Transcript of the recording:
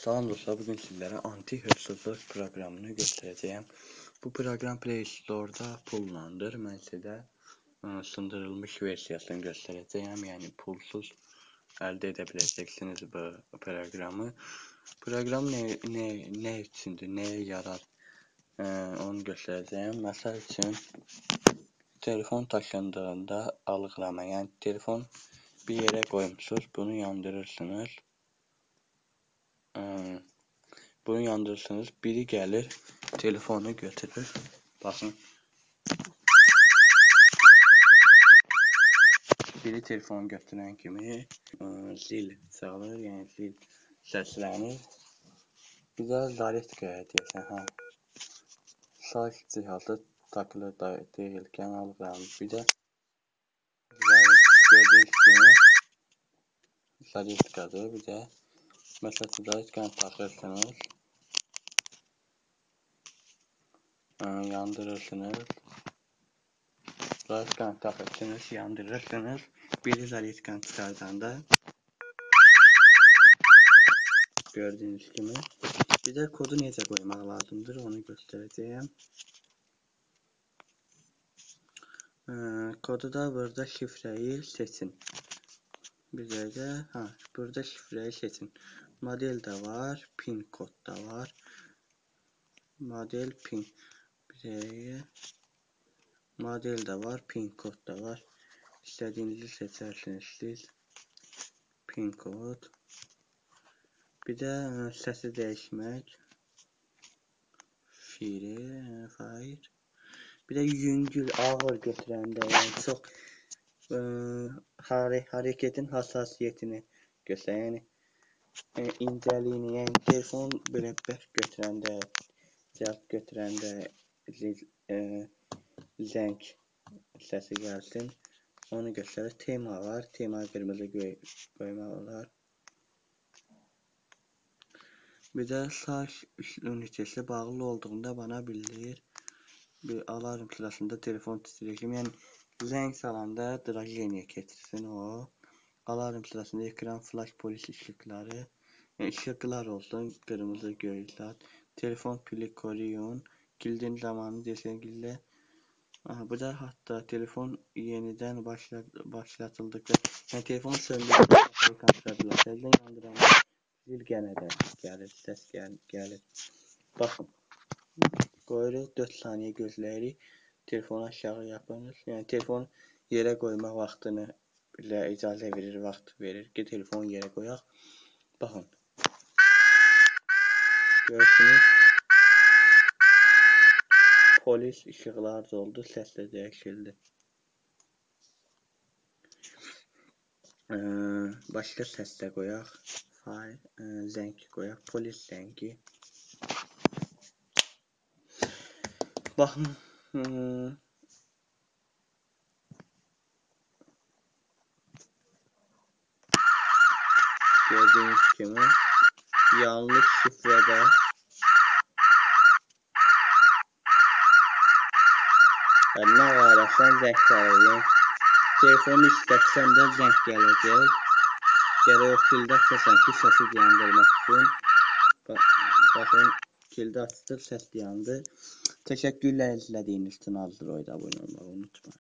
Salam dostlar, bugün sizlere anti-hırsızlık programını göstereceğim. Bu program Play Store'da pullandır. Mən sizə sındırılmış versiyasını göstereceğim. Yəni pulsuz əldə edə biləcəksiniz bu programı. Proqram nə üçündür, nəyə yarar, onu göstereceğim. Məsəl üçün, telefon taşındığında algılama, yəni telefon bir yerə qoymuşsunuz, bunu yandırırsınız. Bunu yandırırsınız, biri gəlir, telefonu götürür. Baxın. Biri telefonu götürən kimi zil çalır, yəni zil səslənir. Bir də zaretkaya deyəsən, hə. Şarj cihazı takılı deyilkən algılanır. Bir də gördüyünüz kimi zaretkadır, bir də məsəl üçün zaretkanı taxırsınız, yandırırsınız, zaretkanı taxırsınız, yandırırsınız, biri zaretkanı çıxardanda gördüyünüz kimi. Bir də kodu necə qoymaq lazımdır, onu göstərəcəyim. Kodu da burada şifrəyi seçin. Bir dəqiqə, ha, burada şifrəyi seçin. Model də var, pin kod da var. Model, pin, bir dəqiqə. Model də var, pin kod da var. İstədiyinizi seçərsiniz siz. Pin kod. Bir də səsi dəyişmək. Fire. Bir də yüngül, ağır götürəndə, yəni çox hareketin hassasiyyətini göstərir, yəni incəliyini, yəni telefon belə bərk götürəndə, cəld götürəndə zəng səsi gəlsin, onu göstərir. Tema var, tema qırmızı qoymaq olar. Bir də şarj ünitesi bağlı olduğunda bana bildirir. Bir alarm sırasında telefon titreşimi, yəni zəng çalanda drajeniya keçirsin o. Alarm sırasında ekran, flash, polis işıqları, yəni işıqlar olsun, qırmızı, göy, zat. Telefon pili koruyun, kilidin zamanı desən gizlə. Aha, bu da hatta telefon yenidən başlatıldıqda, yəni telefon söndürüldükdə kontrol edilir, yandıranda zil yenə də gəlir, səs gəlir. Baxın, qoyuruq, 4 saniyə gözləyirik. Telefonu aşağı yapınız. Yəni telefonu yerə qoymaq vaxtını bizə icazə verir, vaxt verir ki, telefonu yerə qoyaq. Baxın. Görürsünüz. Polis işıqlar da oldu, səs də dəyişildi. Başqa səs də qoyaq. Zəng qoyaq. Polis zəngi. Baxın. Gördüyünüz kimi yanlış şifrədə nə arasan zəng çalır. Yəni, telefonu işlətsən də zəng gələcək. Gərək o kilidi açasan ki, səsi dayandırmaq üçün. Baxın, kilidi açdıq, səs dayandı. Təşəkkürlər izlədiyiniz üçün. Android abunə olmağı unutmayın.